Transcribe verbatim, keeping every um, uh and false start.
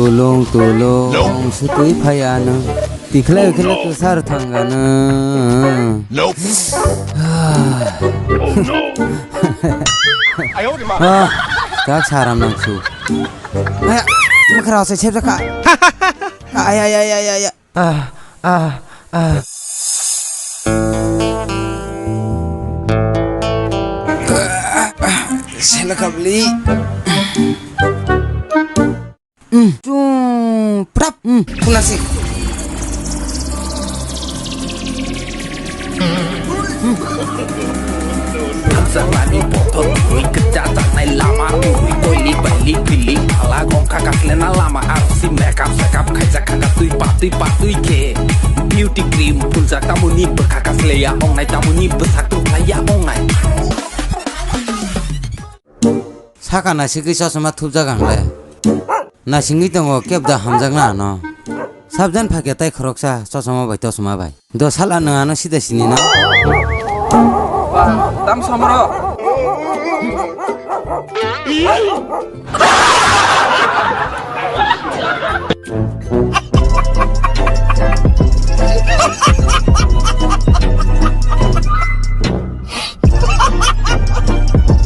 Tulung tulung sutwi phaiya no. Tikhlai khlai kwsar thangano. Ah, tak saram nang su. Aya, makhra se chep ka. Ay ay ay ay ay. Ah, ah, ah. Sela kabli. Hmm. Chung prap. Hmm. Khulasi. Hamjakmani bothor twi kwchajaknai lama twi koilik bailik bilik phala gongkha kaslena lama arsi makeup sakap khaijak kha twi patwi patwi khe beauty cream phuljak tamoni bwkha kasleya ongnai tamoni bwsak twi laiya ongnai. Saka naisingwi chosma thupjak ang le. Naisingwi tongo kebda hamjakna ano. Sabjan phakya tai khoroksa chosma bai tosma bai. Do sala nwng ano sida sini na. Tam samaro.